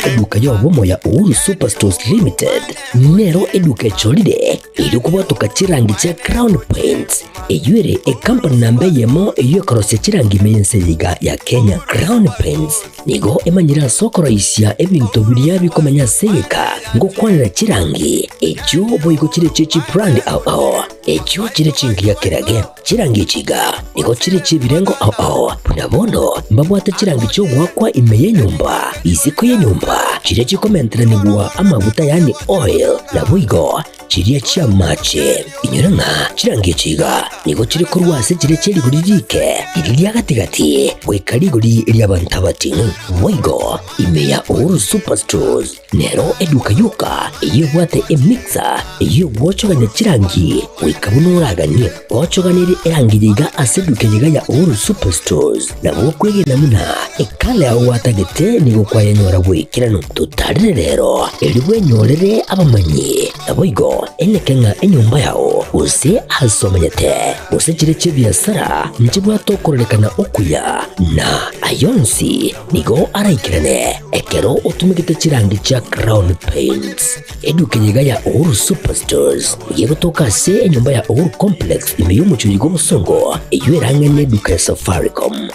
Eduka y'obomo ya Uhuru Superstores Limited nero eduka echorire erio kobwatoka chirangi chia Crown Paints, eyio ere ekampani namba eyemo eyio ekorosia chirangi ime y'ense eye iga ya Kenya. Crown Paints nigo emanyire ase okoroisia ebinto biria bikomenya ase egeka ngokwanera chirangi echio boigo chire chie chibrand ao ao echio chire chingiya kerage. Chirangi echi iga nigo chire chi'ebirengo ao ao, buna bono mbabwate chirangi chi'ogoakwa ime y'enyomba, isiko y'enyomba, chiria chikomenteranigwa amaguta yaani oil, naboigo chiria chi'amache. Inyora ng'a chirangi echi iga nigo chire korwa ase chiria chie rigori riike, riria ria gati-gati, goika rigori ri'abanto abating'u. Boigo ime ya Uhuru Superstores. Nero eduka yoka eyio ebwate emixer eyio egwochogania chirangi goika buna oraganie. Ochoganerie erangi eye iga ase eduka eye iga ya Uhuru Superstores nabo okwegena buna ekala yao gwatagete nigo kwayenyora goikeranu. Totarere rero erio bwenyorere abamanyi naboigo eneke ng'a enyomba yao gose ase omenyete gose chire chi'ebiasara nchibwate okororekana okuya na ayonsi Nigo araikerane ekero otumegete chirangi chia Crown Paints. Eduka eye iga ya Uhuru Superstores nigo egotoka ase enyomba ya Uhuru Complex ime y'omochie oyo bw'obosongo eyio erang'e neduka ya Safaricom.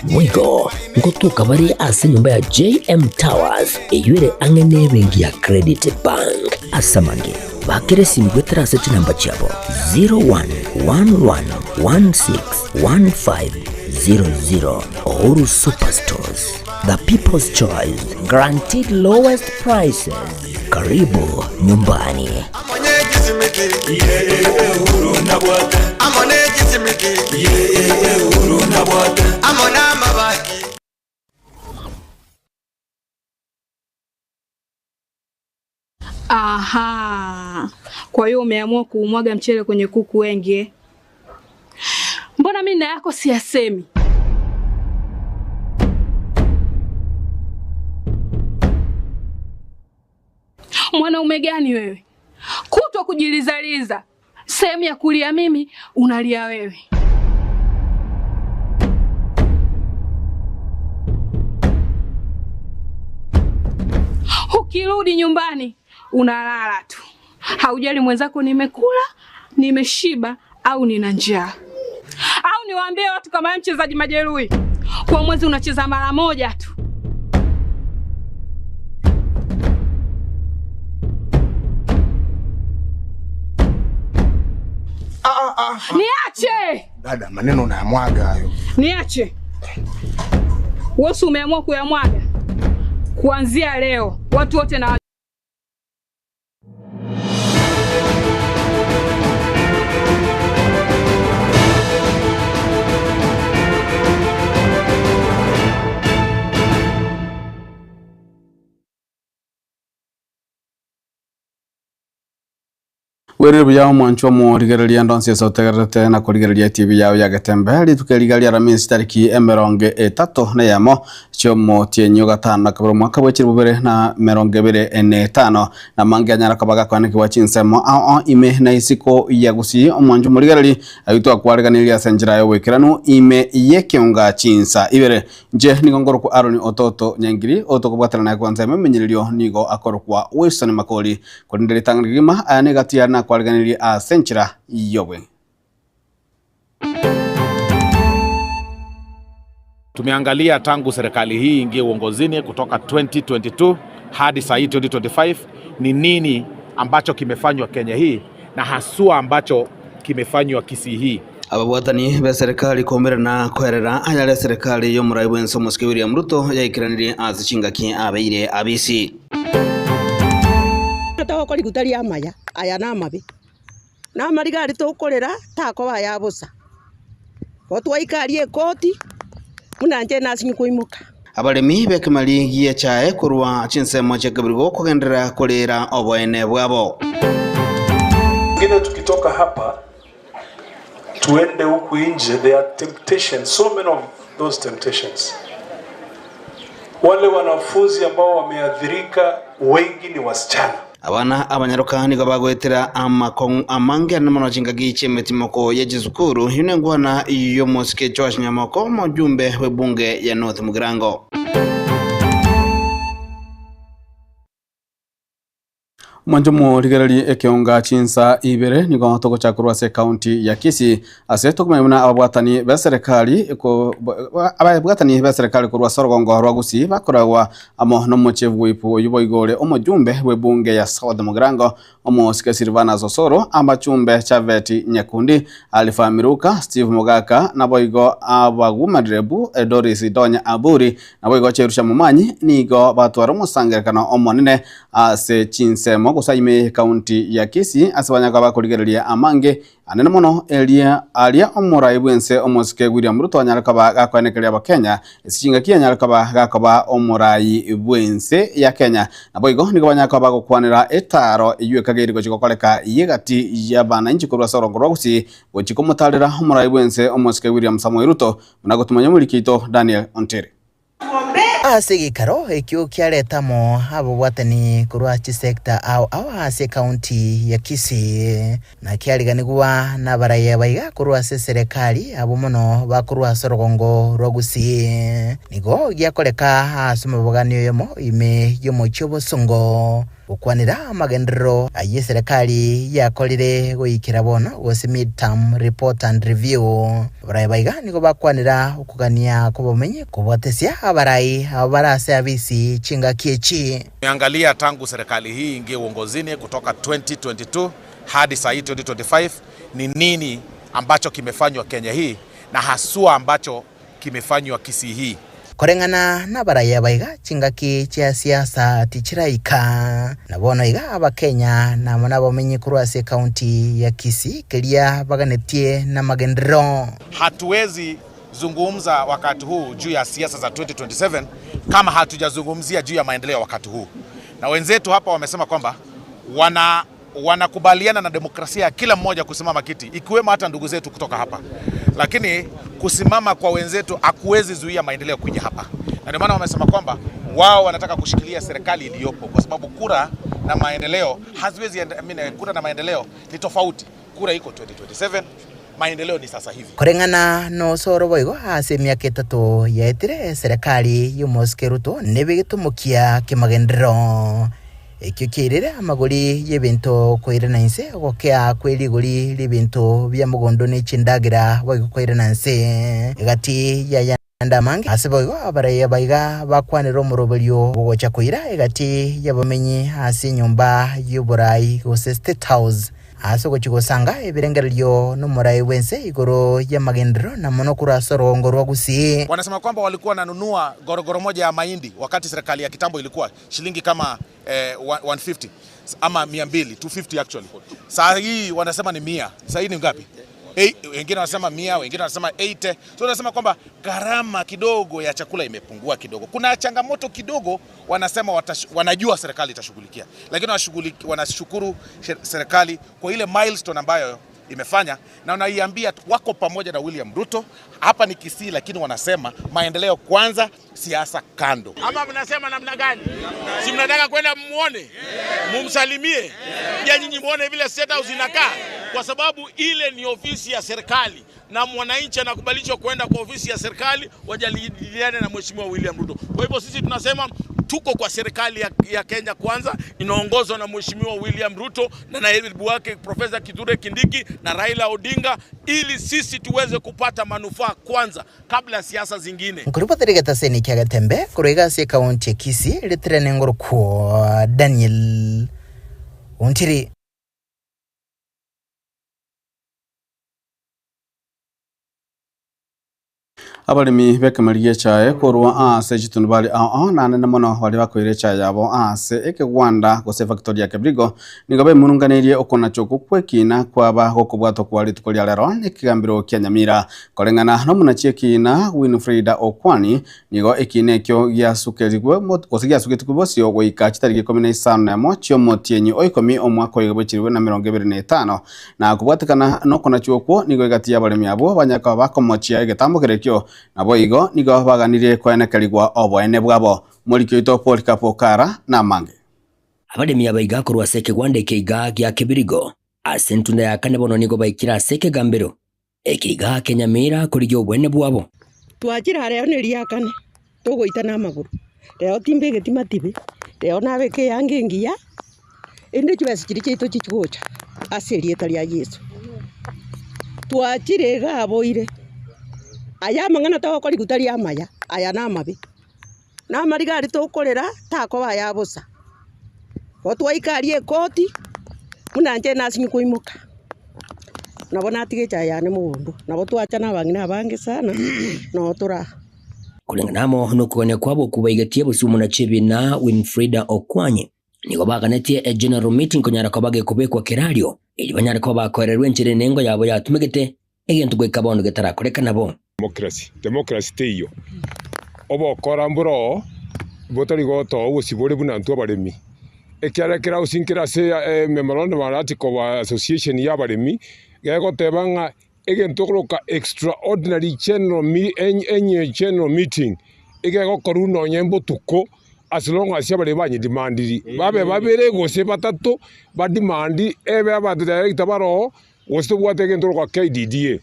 Boigo ngotoka bare ase enyomba ya JM Towers eyio ere ang'e nebenki ya Credit Bank. Ase amange, bakera esimi goetera ase chinamba chiabo 0111161500. Uhuru Superstores, the people's choice, guaranteed lowest prices. Karibu nyumbani. Aha, kwa hiyo umeamua kuumwaga mchele kwenye kuku wengi eh? Mbona mimi na yako siyasemi? Mwanaume gani wewe? Kutwa kujilizaliza, sehemu ya kulia mimi unalia wewe. Ukirudi nyumbani unalala tu, haujali mwenzako nimekula, nimeshiba au nina njaa. Au niwaambie watu kama wewe mchezaji majeruhi, kwa mwezi unacheza mara moja tu. Niache! Dada, maneno unayamwaga hayo. Niache. Wewe si umeamua kuyamwaga? Kuanzia leo watu wote na Bwerire buya omwanchwa omorigereria ndonsi ase otegererete na korigereria etibi yao ya Getembe rituko eriga ria Aramisi tariki emerongo etato na eyemo chiomotienyi ogatano na kabere omwaka bwe chilifu bibere na emerongo ebere na etano na amange anyara koba gakoanekigwa chinsemo ao ao ime na isiko ya Gusii omwanchwa omorigereri ayio twakwareganirie ase enchera y'oboikeranu ime y'ekeonga chinsa ibere Inche nigo nkorokwa Aroni ototo Nyangiri, otokobwatana naye kwansa ememenyererio nigo akorokwa Wilson Makori. Korende ritang'ani kegima aya negati yare nakwariganirie ase enchera y'obweng'e. Tumeangalia tangu serikali hii ingie uongozini kutoka 2022 hadi saa hii 2025, ni nini ambacho kimefanywa Kenya hii na haswa ambacho kimefanywa Kisii hii. Ababwatani b'eserekari koumerana koerera ayare eserekari y'omorai bw'ense omosike William Ruto yaikeranirie ase chingaki abeire abisi. Togokora riguta ri'amaya, aya namabe, na amariga aria tokorera takoba aya bosa. Igo twaika aria ekoti, buna inche nasinye koimoka. Abaremi b'ekemeri gi'echae korwa chinsemo chi'ekebirigo kogenderera koreera oboene bwabo. Pengine tukitoka hapa tuende huku nje, there are temptations, so many of those temptations. Wale wanafunzi ambao wameathirika wengi ni wasichana. Abana abanyaroka nigo bagoetera amakong'u amange ane mono chingaki chi'emetimoko ye chisukuru. Eyio nenkwana y'omosike Joash Nyamoko, omojumbe bw'ebunge ya North Mugirango. Mwanche morigererie ekeonga chinsa ibere nigo togocha korwa ase ekaunti ya Kisii ase tokomanya buna ababwatani b'eserekari ababwatani b'eserekari korwa ase orogongo rwa Gusii bakoragwa amo nomochie bw'ipu oyio boigo ore omojumbe bw'ebunge ya South Mugirango Omosike Silvanus Osoro, Amachumbe Chaveti Nyakundi, Alpha Miruka, Steve Mogaka, naboigo abagumarebu Doris Donya Aburi, naboigo Cherusha Momanyi nigo batwara omosangererekano omonene ase chinsemo gose ime y'Ekaunti ya Kisii ase banyaka bakorigereria amange anene mono eria aria omorai bw'ense omosike William Ruto anyare koba gakoenekeria abakenya ase chingaki anyare koba gakoba omorai bw'ense ya Kenya. Naboigo nigo banyare koba bagokwanera etaaro eyio ekageiri gochia gokoreka y'egati y'abananchi korwa ase orongo rwa Gusii gochia komotarera omorai bw'ense omosike William Samoei Ruto buna gotumanya omoriki oito Daniel Ontiri. Ase egeikaro ekio kiareta amo ababwatani korwa chisecta ao ao ase ecounty ya Kisii, na kiariganigwa nabaraia baiga korwa ase eserekari abwo mono bakorwa ase orogongo rwa Gusii. Nigo giakoreka ase omobogani oyomo ime y'omochie o Bosongo. Gokwanera amagenderero ayio eserekari yakorire goikera bono gose Mid-term Report and Review. Abarai baiga nigo bakwanera okogania kw'obomenyi kobwatesia abarai abo bare ase abisi chingaki echi. Tumeangalia tangu serikali hii ingie uongozini kutoka 2022 hadi saa hii 2025 ni nini ambacho kimefanywa Kenya hii na haswa ambacho kimefanywa Kisii hii. Koreng'ana nabaraya baiga chingaki chia siasa tichiraika. Na bono iga abakenya namo nabamenyi korwa ase ekaunti ya Kisii keria baganetie namagenderero. Hatuwezi zungumza wakati huu juu ya siasa za 2027 kama hatujazungumzia juu ya maendeleo wakati huu, na wenzetu hapa wamesema kwamba wana wanakubaliana na demokrasia ya kila mmoja kusimama kiti, ikiwemo hata ndugu zetu kutoka hapa, lakini kusimama kwa wenzetu hakuwezi zuia maendeleo kuja hapa, na ndio maana wamesema kwamba wao wanataka kushikilia serikali iliyopo kwa sababu kura na maendeleo haziwezi enda, I mean, kura na maendeleo ni tofauti. Kura iko 2027, maendeleo ni sasa hivi. Koreng'ana nosoro boigo ase emiaka etato yaetire eserekari y'omosike Ruto nebe getomokia kiamagenderero. Ekio kiairire amagori y'ebinto koirana inse, ogokea kwe rigori ri'ebinto bia mogondo ne chindagera boigo koirana inse egati y'ayande amange. Ase boigo abarai abaiga bakwanera omoroberio bw'ogocha koira egati y'abamenyi ase enyomba y'oborai gose State House, ase ogochia gosanga ebirengererio nomorai bw'ense igoro y'amagenderero na mono korwa ase orogongo rwa Gusii. Wanasema kwamba walikuwa wananunua gorogoro moja ya mahindi wakati serikali ya kitambo ilikuwa shilingi kama eh, 150 ama 200, 250 actually. Saa hii wanasema ni 100. Saa hii ni ngapi? Wengine wanasema 100, wengine wanasema 80. So wanasema kwamba gharama kidogo ya chakula imepungua kidogo. Kuna changamoto kidogo wanasema wanajua serikali itashughulikia, lakini wanashukuru serikali kwa ile milestone ambayo imefanya na wanaiambia wako pamoja na William Ruto. Hapa ni Kisii, lakini wanasema maendeleo kwanza, siasa kando. Ama mnasema namna gani? Si mnataka kwenda mmuone, mumsalimie, pia nyinyi muone vile State House inakaa, kwa sababu ile ni ofisi ya serikali na mwananchi anakubalishwa kwenda kwa ofisi ya serikali wajadiliane na Mheshimiwa William Ruto. Kwa hivyo sisi tunasema tuko kwa serikali ya Kenya Kwanza inaongozwa na Mheshimiwa William Ruto na naibu wake Profesa Kithure Kindiki na Raila Odinga, ili sisi tuweze kupata manufaa kwanza kabla ya siasa zingine. Nkoribotera egetaseni kia Getembe korwa iga ase ekaunti ya Kisii ritere nengorokwo Daniel Ontiri. Abaremi b'ekemeri gi'echae korwa ase chitundubari ao ao nanene mono baria bakoira echae yabo ase ekegwanda gose efactory ya Kebirigo nigo bemurunganeirie okonacha okwo kw'ekina kwaba gokobwatwa kwa rituko ria rero nekegambero kia Nyamira. Koreng'ana nomonachi ekina Winfrida Okwani nigo ekina ekio giasukerigwe gose giasuketigwe bosio goika chitariki ikomi na isano na emo chi'omotienyi o ikomi omwaka oiga bw'echiribwe na emerongo ebere na etano. Na kobwatekana nokonachwa okwo nigo egati y'abaremi abwo banyare koba bakomochia egetambo kerekio, naboigo nigo baganirie koenekerigwa oboene bwabo. Moriki oito Polycarp Okara namange. Abaremi aba iga korwa ase ekegwanda eke iga gia Kebirigo, ase entunda ya kane bono nigo baikire ase ekegambero eke iga kenyamira korigia oboene bwabo. Twachire are rero neriakane, togoitana amagoro, rero timbegeti matibe, rero nabeke eyanga engiya. Erinde chibesa chiria chiaito chichi gocha ase erieta ria Yeso. Twachire iga aboire, aya amang'ana togokorigwa tari amaya, aya namabe. Na amariga aria tokorera takoba aya bosa. Igo twaika aria ekoti, buna inche nasinywa koimoka, nabo natiga echae yane mogondo, nabo twacha na abang'ina abange sana, noo toraa. Koreng'ana amo nokogania kwabo okwo baigetie bosio omonachebina Winfrida Okwany. Nigo baganetie e general meeting konyara koba gekobekwa kerario, erio banyare koba bakoererwa enchera enengo yabo yatumegete, egento goika bono getarakoreka nabo. Democracy, democracy teiyo. Obokora mboroo botari gotoa obosibore buna intwe abaremi. Ekiagera ekero agosinkera ase memorandum or article of association ya abaremi, gegoteba ng'a egento okoroka extraordinary general general meeting, egegokorwa nonye mbotuko as long as abaremi banyedemandiri, babe babere gose batato bademand ebe abanto director baroo gose tobwate egento korokwa KDDA.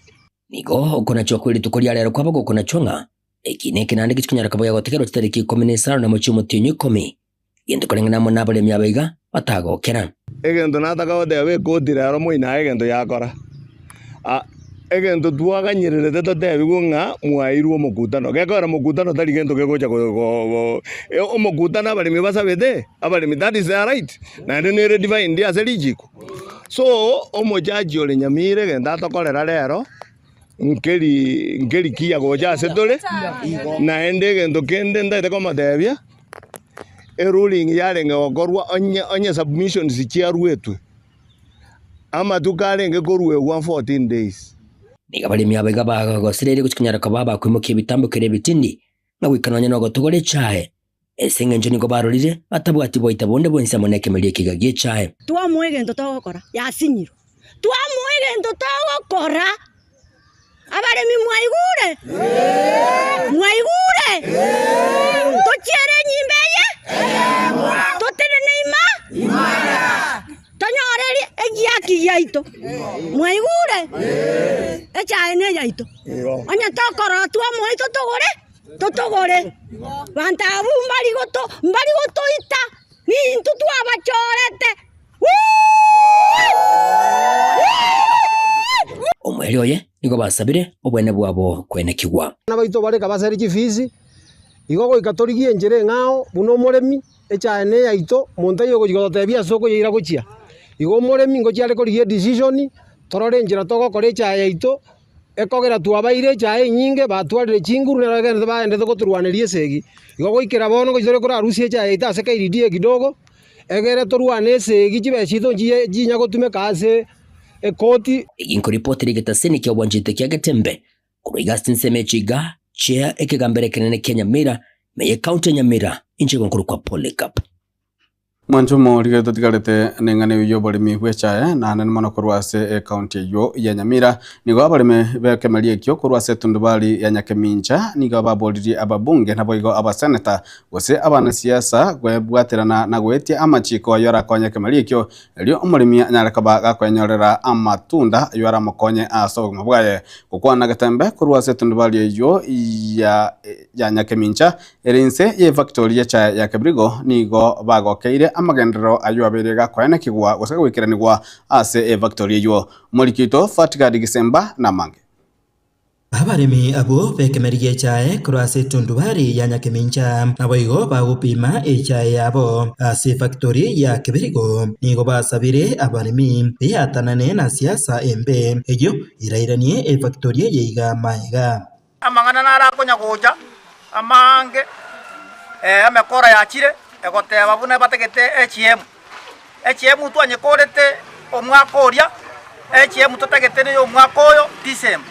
Nigo okonachwa kwe rituko ria rero kwaba gokonachwa ng'a eki neke naende gichikonyara koba gegotegerwa chitariki ikomi na isano na mochie omotienyi o ikomi, gento koreng'ana amo nabaremi aba iga batagokera. Egento nataka goteba ekoti rero moino aye egento yakora. Egento twaganyererete totebigwe ng'a mwaeirwe omokutano. Gekogera mokutano tari gento kegocha omokutano abaremi basabete, abaremi that is their right, naende nere defined ase richiko. So, omojaji ore Nyamira egento atokorera rero, nkeri nkeri kiya gocha ase tore, naende egento kende ntagete komotebia, eruling yarenge gokorwa onye onye submissions chiaruetwe, amatuko arenge koruegwa 14 days. Nigo abaremi aba iga bagosereire gochia konyara koba abakoimokia ebitambo kera ebitindi, na goika nonya nogotogora echae, ase engencho nigo barorire batabwati boita bonde bwensi amo nekemeria ekiga gi'echae. Twamoa egento togokora, yasinyirwe. Twamoa egento togokora, abaremi mwaigure? Mwaigure? Tochiere enyimba eye, totenene ima, tonyore egiaki giaito. Mwaigure? Echae neyaito. Onye tokorora twamoa totogore, totogore. Banto abwo mbari goto mbari gotoita, nintwe twabachorete. Omoerio oye nigo basabire obwene bwabo kwenekigwa. Abana baito bareka basere chifisi, igo goika torigie enchera eng'ao buna omoremi, echae ne eyaito, monto aye ogochia gototebia ase okoyeira gochia. Igo omoremi ngochia are korigia edecision, torore enchera togokora echae yaito, ekogera twabaire echae enyinge, batwarire chinguru nero egenderete baendete gotorwaneria esegi. Igo goikera bono ngochia tore korarusia echae yaito ase KDDA kidogo, Egere torwane esegi chibesa chiaito nchiye chinya gotumeka ase ekoti. Egi nkoripotera egetaseni kia obwanchete kia Getembe korwa iga ase chinsemo echi iga chia ekegambero ekenene kia Nyamira ime ye county ya Nyamira inche igo nkorokwa Polycarp. Mwanche omorige totigarete neng'ana eyio y'oboremi bw'echae naende mono korwa ase ecounty eyio ya Nyamira. Nigo abaremi b'ekemeria ekio korwa ase etundubari ya Nyakemincha nigo baboririe ababunge naboigo abaseneta gose abanasiasa gwebwaterana na goetia amachiiko ayio arakonye ekemeria ekio, erio omoremi anyare koba gakwenyorera amatunda ayio aramokonye ase obogima bwaye. Gokwana getembe korwa ase etundubari eyio ya ya Nyakemincha ere inse y'efactori y'echae ya Kebirigo nigo bagokeire amagenderero ayio abeire gakoenekigwa gose goikeranigwa ase efactori eyio. Omoriki oito Fatgard Gisemba namange. Abaremi abwo b'ekemeri gi'echae korwa ase etundubari ya Nyakemincha naboigo bagopima echae yabo ase efactori ya Kebirigo. Nigo basabire abaremi beatanane na siasa embe eyio erairanie efactori eye iga maega. Amang'ana naro akonya gocha amaange, emekora yachire egoteba buna batagete HM. HM twanyekorete omwaka oria, HM totagete neye omwaka oyo December.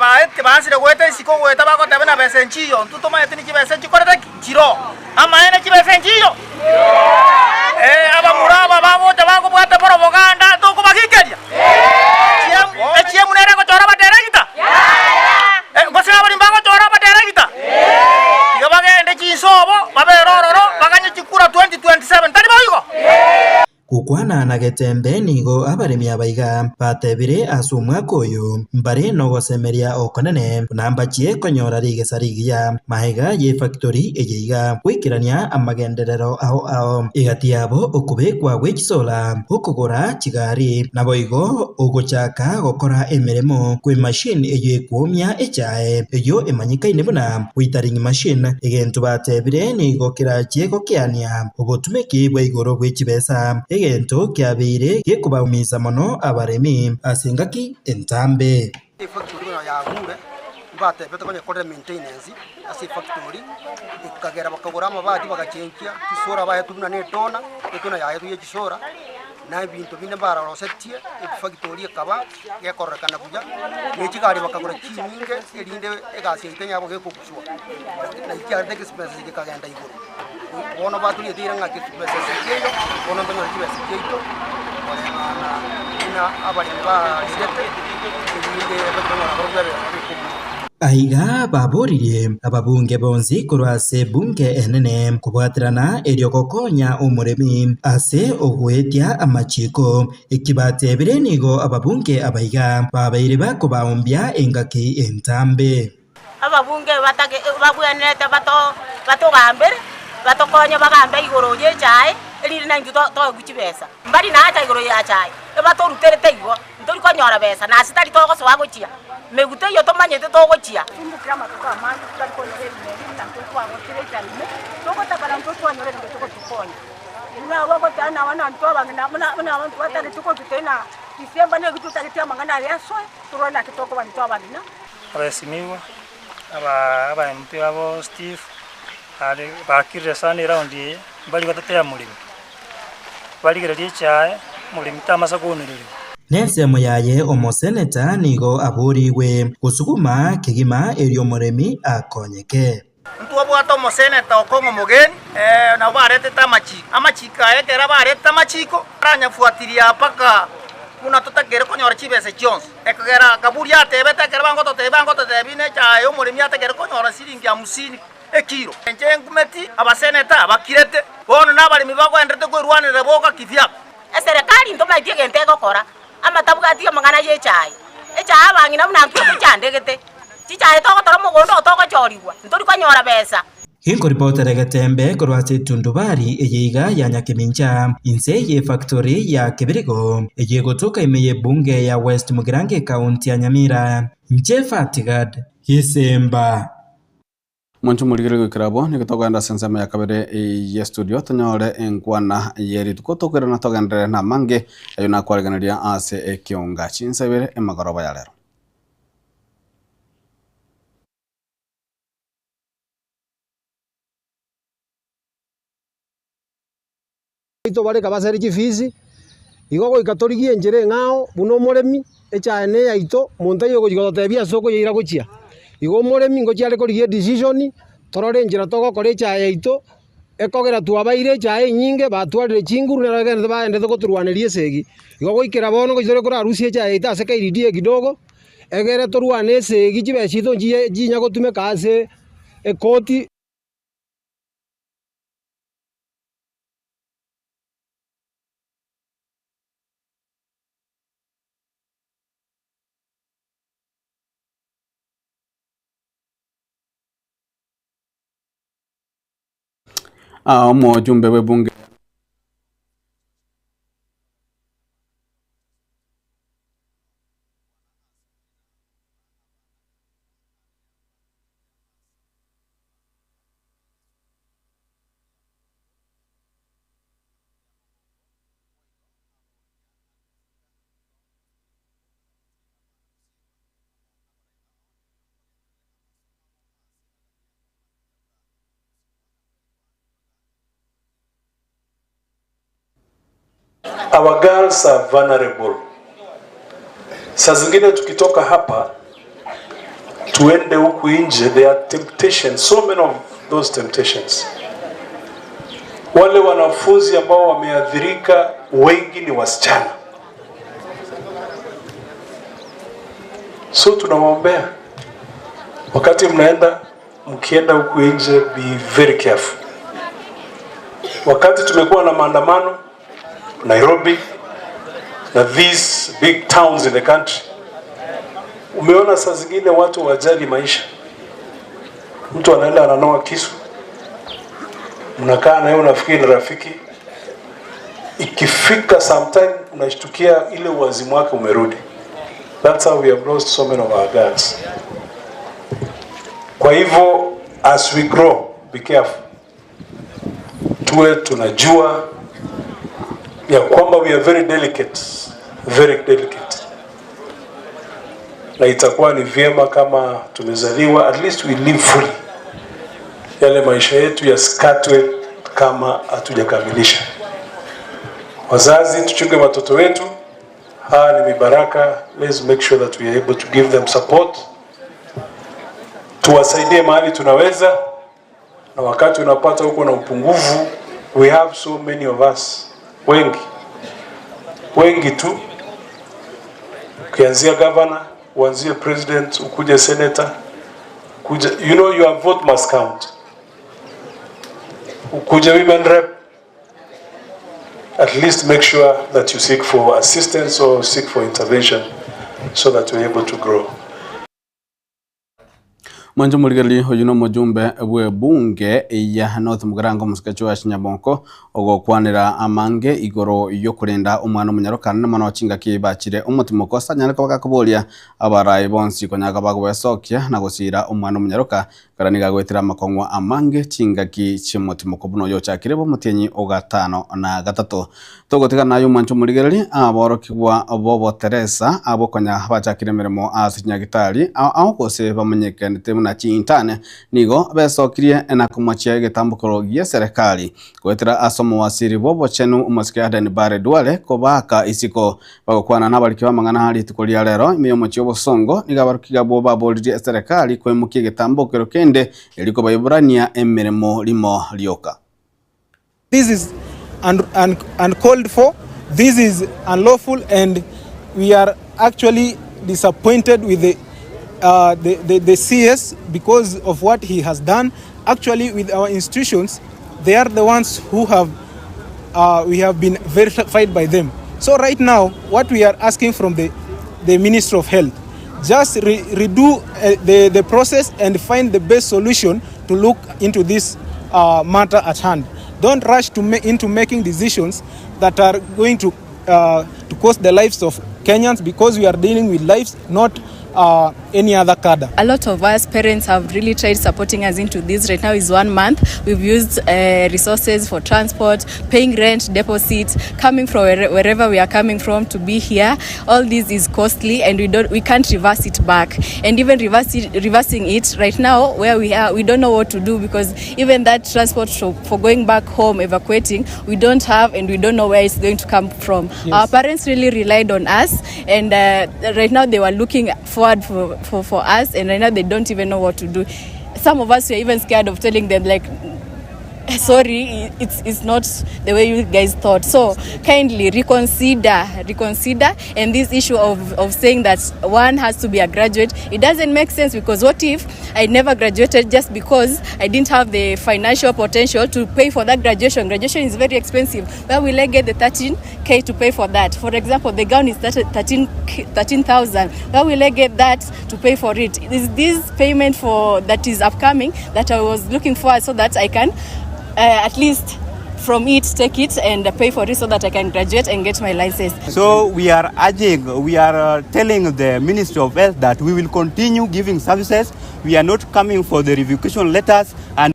Baete baansire goeta isiko goeta bagoteba buna besa enchiyo, intwe tomanyete ni chibesa nchikorete ki? Nchiroo. Amaene chibesa enchiyo? Abamura aba bagocha bakobwata boroboganda tokobagikeria? HM nere egochora abaderegita? Gose abaremi bagochora abaderegita? Tiga bagende chinsobo babere ororo baganye chikura 2027 tari boigo? Gokwana na Getembe nigo abaremi aba iga batebire ase omwaka oyo mbare nogosemeria okonene buna mbachie konyora rigesa rigiya magega y'efactory eye iga goikerania amagenderero ao ao egati yabo okobekwa gwe chisola, okogora chigari, naboigo ogochaka gokora emeremo kw'emachine eyio ekwomia echae eyio emanyekaine buna withering machine, egento batebire nigo kerachie gokeania obotumeki bwa igoro bwe chibesa, egento kiabeire gekobaumisa mono abaremi ase engaki entambe. Efactory bono yagure, mbatebete konya ekorire maintenance ase efactory, ekagera bakagora amabati bagachenchia, chisora baetwe buna na etona, etona yaetwe ya chisora, na ebinto binde mbarosetie, efactory ekaba gekororekana buya, ne chigari bakagora chinyinge erinde egasi yaito yabo gekoguswa, naki kiarete expenses gekagenda igoro. Bono batoriete ng'a chibesa chiaito, bono ntonyore chibesa chiaito koreng'ana buna abaremi barigete, erinde tonyore barobwo ebesa bikobua. Aiga baboririe ababunge bonsi korwa ase ebunge enene kobwaterana erio gokonya omoremi ase ogoetia amachiiko. Eki batebire nigo ababunge abaiga babeire bakobaombia engaki entambe. Ababunge babwenerete batogambere, batokonye bagambe igoro y'echae, erinde naintwe toegwe chibesa. Mbari nacha igoro y'echae, ebatoruterete igo, ntori konyora besa, na ase tari togosoa gochia megu teiyo tomanyete togochia. Tumbukire amatuko amange totari konyora ebimeri buna intwe twagotire echae ime, togotakana intwe twanyora ebinto togotukonya. Inwe abwo ogoteba naaba nantwe abang'ina buna buna abanto batagete gotuteina December nigo totagete amang'ana aya asoe, torore naki tokoba intwe abang'ina. Abaesimigwa, aba aba MP abo Steve, are bakirire sana eraundi eye, mbari gotetea moremi, barigererie echae, moremi tamasa kounereriwa. Nensemo yaye omoseneta nigo aborigwe gosuguma kegima erio omoremi akonyeke. Ntwabwate omoseneta okong'a omogeni, ee, nabo baretete amachiko. Amachiko aya ekero baretete amachiko, baranyafuatiria mpaka buna totakere konyora chibesa chionsi. Ekogera Kaburi atebete ekero bangototebia bangototebia buna echae omoremi atakere konyora siringi hamsini ekiro. Inche ngumeti abaseneta bakirete, bono nabaremi bagoenderete kwerwanerera boka kivyabo. Eserekari ntomaeti egento egokora, amatabwati amang'ana y'echae. Echae abang'ina buna intwe tochandegete. Chichae togotora mogondo oo togochorigwa, ntori konyora besa. Ginkoripotera egetembe korwa ase etundubari eye iga ya Nyakemincha, inse y'efactory ya Kebirigo, eyio egotoka ime y'ebunge ya West Mugirango ekaunti ya Nyamira. Inche Fatigad Gisemba. Mwanche omorigereria goikera abwo, nigo togoenda ase ensemo ya kabere ye studio tonyore enkwana ye rituko tokoirana togenderere namange ayio nakwareganeria ase ekeonga chinsa ibere emagoroba ya rero. Baito bare kabasere chifisi, igo goika torigie enchera eng'ao buna omoremi, echae ne eyaito, monto aye ogochia gototebia ase okoyeira gochia. Igo omoremi ngochia are korigia edecision, torore enchera togokora echae yaito, ekogera twabaire echae enyinge, batwarire chinguru nero egenderete baendete gotorwaneria esegi. Igo goikera bono ngochia tore korarusia echae yaito ase KDD kidogo, egere torwane esegi chibesa chiaito nchiye nchinya gotumeka ase ekoti. Ah, omojumbe bw'ebunge Our girls are vulnerable. Saa zingine tukitoka hapa tuende huku nje, there are temptations, so many of those temptations. Wale wanafunzi ambao wameathirika wengi ni wasichana, so tunawaombea wakati mnaenda mkienda huku nje, be very careful. Wakati tumekuwa na maandamano, Nairobi na these big towns in the country, umeona saa zingine watu wajali maisha. Mtu anaenda ananoa kisu, mnakaa naye unafikiri ni rafiki. Ikifika sometime unashtukia ile uwazimu wake umerudi. That's how we have lost so many of our girls. Kwa hivyo as we grow, be careful, tuwe tunajua ya kwamba we are very delicate, very delicate, na itakuwa ni vyema kama tumezaliwa, at least we live fully, yale maisha yetu yasikatwe kama hatujakamilisha. Wazazi, tuchunge watoto wetu, haya ni mibaraka. Let's make sure that we are able to give them support, tuwasaidie mahali tunaweza, na wakati unapata huko na upungufu, we have so many of us, wengi wengi tu, ukianzia governor, uanzie president, ukuje senator, ukuje, you know your vote must count, ukuje women rep, at least make sure that you seek for assistance or seek for intervention so that we're able to grow. Mwancho morigereria oyio na omojumbe bw'ebunge ya North Mugirango omosike Joash Nyabonko ogokwanera amange igoro yokorenda omwana omonyaroka na mono chingaki bachire omotimoko ase anyare koba gakoboria abarai bonsi konya koba gobesokia na gosira omwana omonyaroka ekero nigo agoetera amakong'u amange chingaki chi'omotimoko buna oyo ochakire bw'omotienyi ogatano na gatato. Togotigana naye omwancho omorigereria aborokigwa b'oboteresa abwo konya bachakire emeremo ase chinyagitari ao ao gose bamanyekanete buna chiintane nigo besokirie na komochia egetambokero gi'eserekari goetera ase omowasiri bw'obochenu omosike Aden Barre Duale kobaaka isiko bagokwana nabariki b'amang'ana rituko ria rero ime y'omochie obosongo nigo abarokiga abwo baboririe eserekari koimokia egetambokero kende erio kobaiborania emeremo rimo rioka. This is uncalled for, this is unlawful and we are actually disappointed with the, uh, the, the, the CS because of what he has done. Actually, with our institutions, they are the ones who have, uh, we have been verified by them. So right now, what we are asking from the, the Ministry of Health, just re redo uh, the, the process and find the best solution to look into this uh, matter at hand. Don't rush to ma into making decisions that are going to, uh, to cost the lives of Kenyans because we are dealing with lives, not uh, any other cadre. A lot of us parents have really tried supporting us into this. Right now is 1 month. We've used uh, resources for transport, paying rent, deposits, coming from wherever we are coming from to be here. All this is costly and we don't, we can't reverse it back. And even reverse it, reversing it right now where we are, we don't know what to do because even that transport for, for going back home, evacuating, we don't have and we don't know where it's going to come from. Yes. Our parents really relied on us and uh, right now they were looking forward for, for, for us and right now they don't even know what to do. Some of us were even scared of telling them like, sorry, it's, it's not the way you guys thought. So kindly reconsider, reconsider. And this issue of, of saying that one has to be a graduate, it doesn't make sense because what if I never graduated just because I didn't have the financial potential to pay for that graduation? Graduation is very expensive. Where will I get the 13K to pay for that? For example, the gown is 13,000. Where will I get that to pay for it? Is this payment for that is upcoming that I was looking for so that I can uh, at least from it take it and pay for it so that I can graduate and get my license. So we are urging, we are uh, telling the Ministry of Health that we will continue giving services. We are not coming for the revocation letters and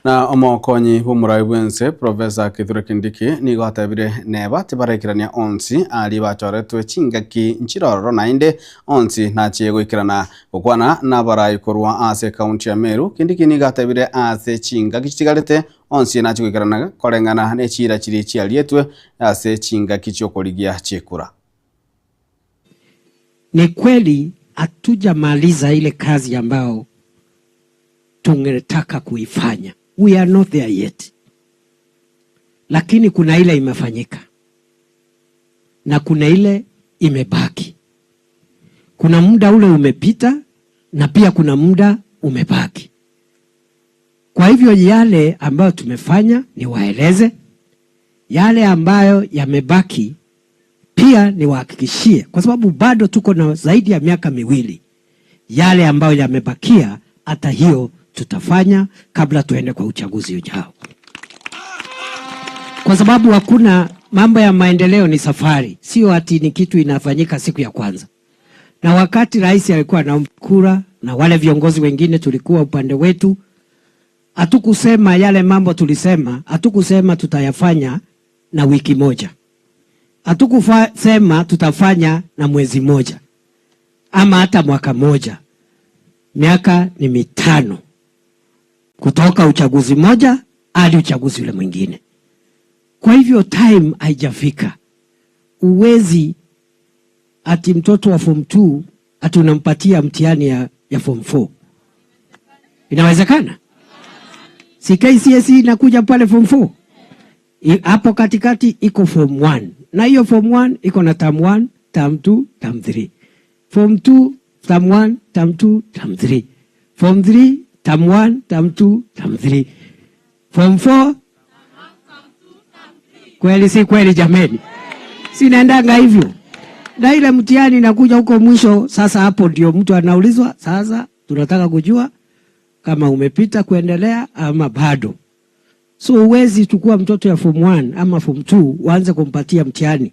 Na omokonyi bw'omorai bw'ense Professor Kithure Kindiki nigo atebire neba tibaraikerania onsi aria bachoretwe chingaki nchirororo naende onsi nachie goikerana gokwana nabarai korwa ase ekaunti ya Meru. Kindiki nigo atebire ase chingaki chitigarete onsi nachie goikerana koreng'ana ne chira chiria chiarietwe ase chingaki chiokorigia chikura. Ni kweli hatujamaliza ile kazi ambayo tungetaka kuifanya. We are not there yet, lakini kuna ile imefanyika na kuna ile imebaki. Kuna muda ule umepita na pia kuna muda umebaki. Kwa hivyo yale ambayo tumefanya niwaeleze, Yale ambayo yamebaki pia niwahakikishie, kwa sababu bado tuko na zaidi ya miaka miwili, yale ambayo yamebakia, hata hiyo tutafanya kabla tuende kwa uchaguzi ujao, kwa sababu hakuna mambo ya maendeleo ni safari, sio ati ni kitu inafanyika siku ya kwanza. Na wakati rais alikuwa anaomba kura na wale viongozi wengine tulikuwa upande wetu, hatukusema yale mambo tulisema, hatukusema tutayafanya na wiki moja, hatukusema tutafanya na mwezi moja ama hata mwaka moja. Miaka ni mitano kutoka uchaguzi moja hadi uchaguzi ule mwingine. Kwa hivyo time haijafika. Uwezi ati mtoto wa form 2 ati unampatia mtihani ya, ya form 4. Inawezekana? Si KCSE inakuja pale form 4? Hapo katikati iko form 1. Na hiyo form 1 iko na term 1, term 2, term 3. Form 2, term 1, term 2, term 3. Form 3, term 1, term 2, term 3. Form 4 Kweli si kweli jameni? Sinaendanga hivyo. Na ile mtihani inakuja huko mwisho, sasa hapo ndio mtu anaulizwa, sasa tunataka kujua kama umepita kuendelea ama bado. So huwezi chukua mtoto ya form 1 ama form 2 uanze kumpatia mtihani.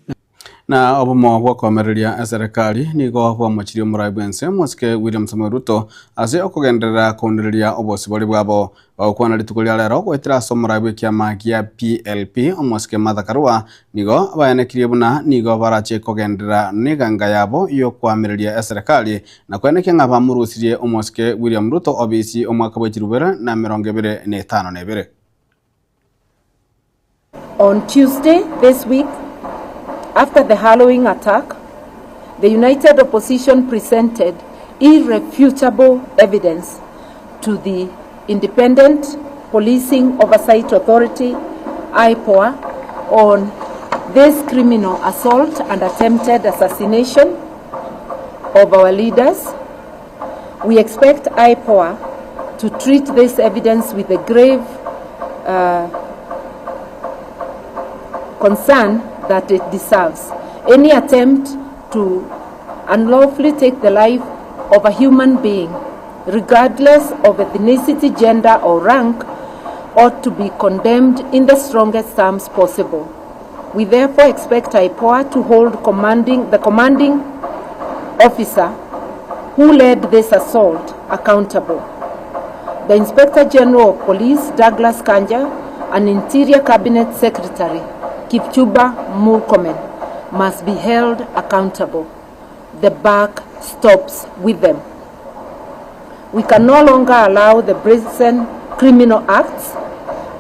Na obomo bwokomereria eserekari nigo bwamochirie omorai bwense mosike William Samoei Ruto ase okogenderera kounereria obosibori bwabo bagokwana rituko ria rero goetera ase omorai bwa ekiama gia PLP omosike Martha Karua nigo baenekirie buna nigo barache kogenderera na eganga yabo yokoamereria eserekari na kwenekia ng'a bamorusirie omosike William Ruto obisi omwaka bwa echirubere na emerongo ebere na etano na ebere. On Tuesday this week, after the harrowing attack, the United Opposition presented irrefutable evidence to the Independent Policing Oversight Authority, IPOA, on this criminal assault and attempted assassination of our leaders. We expect IPOA to treat this evidence with a grave concern that it deserves. Any attempt to unlawfully take the life of a human being, regardless of ethnicity, gender, or rank, ought to be condemned in the strongest terms possible. We therefore expect IPOA to hold commanding, the commanding officer who led this assault accountable. The Inspector General of Police, Douglas Kanja, and Interior Cabinet Secretary, Kipchumba Murkomen, must be held accountable. The buck stops with them. We can no longer allow the brazen criminal acts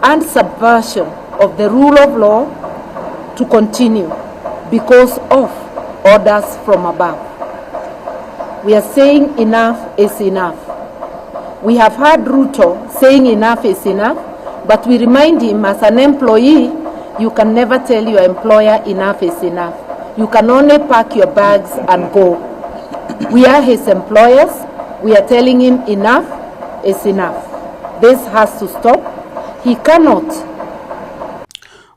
and subversion of the rule of law to continue because of orders from above. We are saying enough is enough. We have heard Ruto saying enough is enough, but we remind him as an employee, you can never tell your employer enough is enough. You can only pack your bags and go. We are his employers. We are telling him enough is enough. This has to stop. He cannot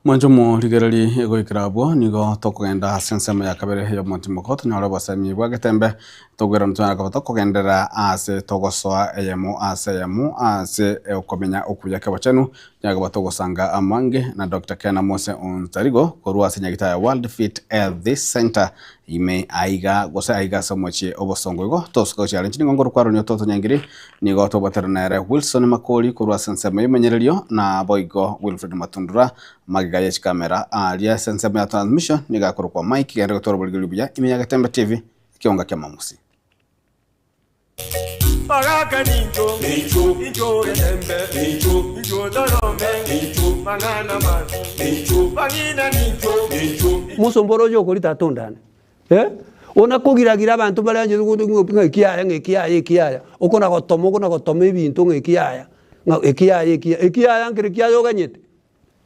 Mwanche omorigereria egoikera abwo nigo tokogenda ase ensemo ya kabere y'omotimoko tonyore obosemi bwa getembe togwera tonyare koba tokogenderera ase togosoa eyemo ase eyemo ase okomenya okuya kebochenu tonyare koba togosanga amange na Doctor Ken Amose Ontarigo korwa ase nyagitari ya World Fit Health Center ime aiga gose aiga ase omochie obosongo igo tosuka gochia aria nigo ngorokwa Ronnie Ototo Nyangiri nigo tobwaterana nere Wilson Makori korwa ase ensemo y'emenyererio na boigo Wilfred Matundura magega ye chikamera aria ase ensemo ya transmission nigo akorokwa Mike genda gotwara oborigereria buya ime ya Getembe TV ekionga kia Mamusi. Bagaka nincho, nincho, nincho getembe, nincho, nincho torome, nincho, mang'ana mabi, nincho, bang'ina nincho, nincho. Mosomboro oyo okori tata ondane, eh? Ona kogiragira abanto bare anchete gocha ng'a ekiaya ng'a ekiaya ekiaya, okona gotoma okona gotoma ebinto ng'a ekiaya, ng'a ekiaya ekiaya ekiaya nkere kiaya oganyete,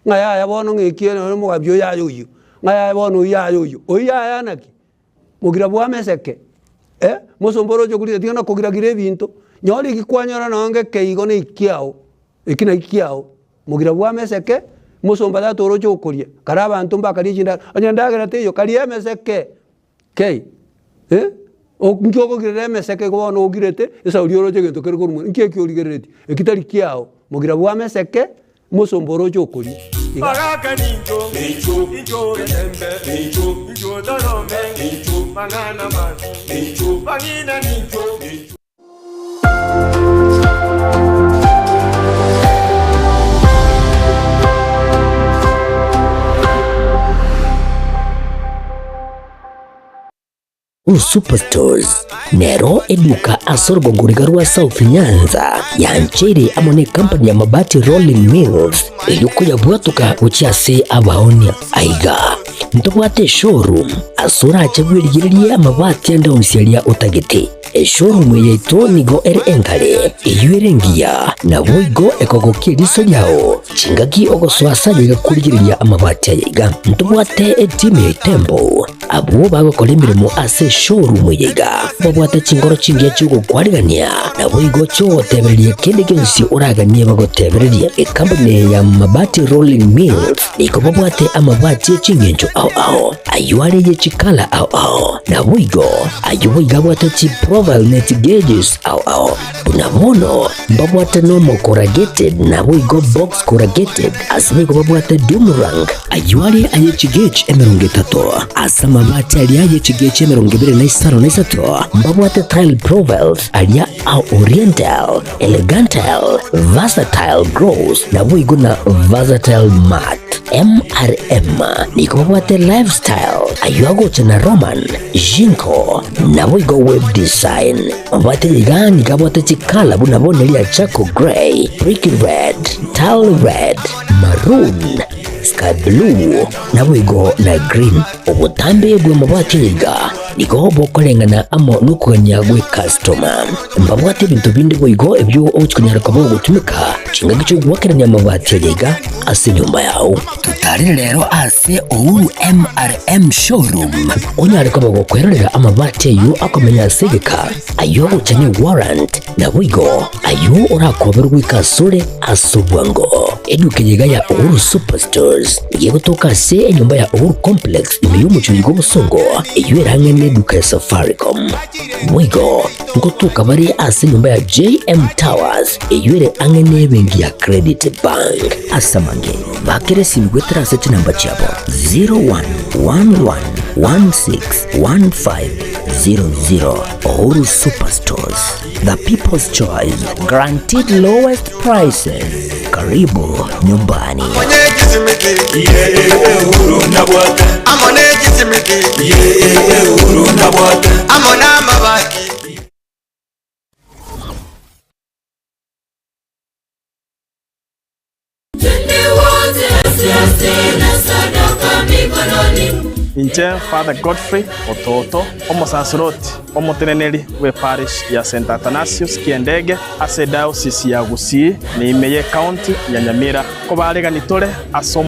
ng'a yaya bono ng'a ekiya nonye omogambi oyo yaya oyio, ng'a yaya bono oyio yaya oyio, oyio yaya naki? Mogira bw'ameseke, eh, mosomba oroche korire tiga nakogira-gira ebinto, nyora eki kwanyora nonye ngeke igo na ekiao, eki naki kiao, mogira bw'ameseke. Omosomba tata oroche okoria, kare abanto mbakaria chindagera, onye endagera teiyo karia emeseke kei eh, nki okogirera emeseke igo bono ogirete, esauri oroche egento kere korwa mono, nki ekio origereretie? Eki tari kiao, mogira bwa ameseke, omosomba oroche okoria iga. Baraka nincho, incho getembe, incho torome, mang'ana mabi, bang'ina nincho. Uhuru Superstores nero eduka ase orogongo riga rwa South Nyanza yancheire amo ne company ya Mabati Rolling Mills erio koyabwatoka gochia ase abaonia. Aiga ntobwate eshowroom ase orache bwerigererie amabati ande onsi aria otagete. Eshowroom yaito nigo ere engare, eyio ere engiya, naboigo ekogokia eriso riao chingaki ogosoa ase ayaiga korigereria amabati ayaiga. Ntobwate etimu ya Itembo Abwo bagokora emeremo ase eshowroom eye iga babwate chinkoro chingiya chi'ogokwarigania, naboigo chi'ogotebereria kende gionsi oraganie bagotebererie. Ekampuni eye ya Mabati Rolling Mills nigo babwate amabati e ching'encho ao ao, ayio are ye chikala ao ao, naboigo ayio boigo abwate chiprofile ne chigauges ao ao. Buna bono mbabwate nomo corrugated naboigo box corrugated, ase boigo babwate doom rank, ayio are aye chigauge 30, ase amabati aria aye chigauge 23, mbabwate tile profiles aria a oriental, elegantal, versatile gloss naboigo na versatile matte. MRM nigo babwate lifestyle, ayio agocha na Roman, Jinko, naboigo web design. Mabwate iga nigo abwate chikala buna bono eria charcoal grey, brick red, tile red, maroon, sky blue, naboigo na green. Obotambe bw'amabwate iga nigo bokoreng'ana amo nokogania gw'ecustoma. Mbabwate ebinto binde boigo ebio ogochi konyara koba ogotumeka chingaki chi'ogoakerania amabati aya iga ase enyomba yao. Totarere rero ase Uhuru MRM Showroom onyare koba gokwerorera amabati ayio akomenya ase egeka, ayio agocha ne warrant, naboigo ayio orakoberwe goika asore ase obwango. Eduka eye iga ya Uhuru Superstores nigo egotoka ase enyomba ya Uhuru Complex ime y'omochie oyo bw'obosongo, eyio ere ang'e neduka ya Safaricom. Boigo ngotoka bare ase enyomba ya JM Towers eyio ere ang'e nebenki ya Credit Bank. Ase amange, bakere esimi goetera ase chinamba chiabo 0111161500. Uhuru Superstores, the people's choice, guaranteed lowest prices. Karibu nyumbani. Inche Father Godfrey Ototo, omosaseroti omoteneneri bw'eparish ya St. Athanasius Kiendege ase ediocese ya Gusii na ime y'ecounty ya Nyamira, nkobaregani tore ase.